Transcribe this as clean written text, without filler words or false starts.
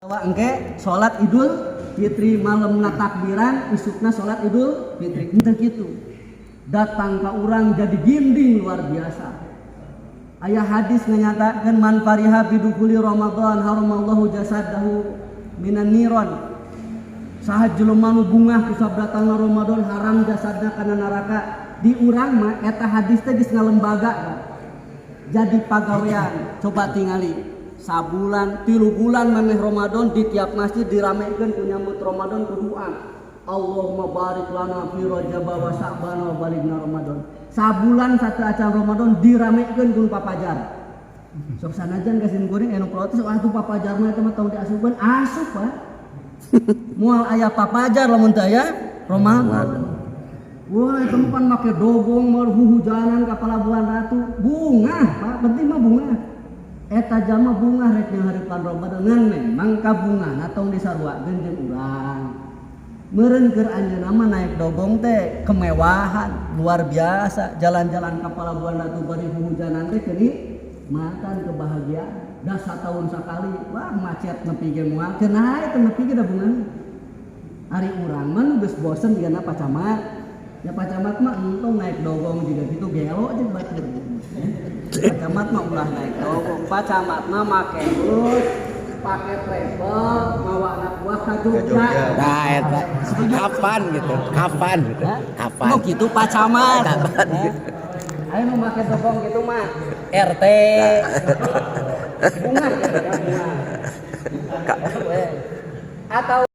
Wah, engke salat Idul Fitri malamna takbiran, isukna salat Idul Fitri. Henteu kitu. Datang ka urang jadi ginding luar biasa. Aya hadis nganyatakeun man fariha bidukhuli Ramadan haramallahu jasadahu minan niron. Saha jelema nu bungah ku sabab datangna Ramadan, haram jasadna kana neraka. Di urang mah eta hadis teh geus ngalembaga kan. Jadi pagawean. Coba tingali sabulan, 3 bulan memeh Ramadan, di tiap masjid diramekeun ku nyambut Ramadan ku doa. Allahumma barik lana fi Rajab wa Sya'ban wa balighna Ramadan. Sabulan satu acara Ramadan diramekeun ku papajar. Sok sanajan ka sim kuring anu protes, "Wah, tuh papajar mah eta mah tong diasupkeun." Asup, Pak. Moal aya papajar lamun teu aya Ramadan. Wah, itu mah kan make dogong mau huhujanan ka Pelabuhan Ratu. Bungah, Pak, penting mah bungah. Eta jalma bungah rek nyanghareupan Ramadan, ngan memang kabungahna tong disaruakeun jeung urang. Meureun keur anjeunna mah naik dogong teh kemewahan luar biasa, jalan-jalan ka Pelabuhan Ratu bari huhujanan teh kenikmatan, kebahagiaan. Dah satahun sakali, wah, macet nepi ge moal. Keur naha eta nepi ge da bungahna. Ari urang mah nu geus bosen digana Pak Camat. Ya, Pak Camat mah entong naik dogong juga gitu, gelo jeung batur. Pak Camat mah ulah naik dogong. Pak Camat mah make bus, pakai travel, mawa anak buah ka Jogja. Nah, eta. Kapan gitu? Kapan gitu? Hah? Kapan? Nu gitu Pak Camat. Ya. Ayo nu make dogong gitu mah RT. Bungah ya, bungah. Atau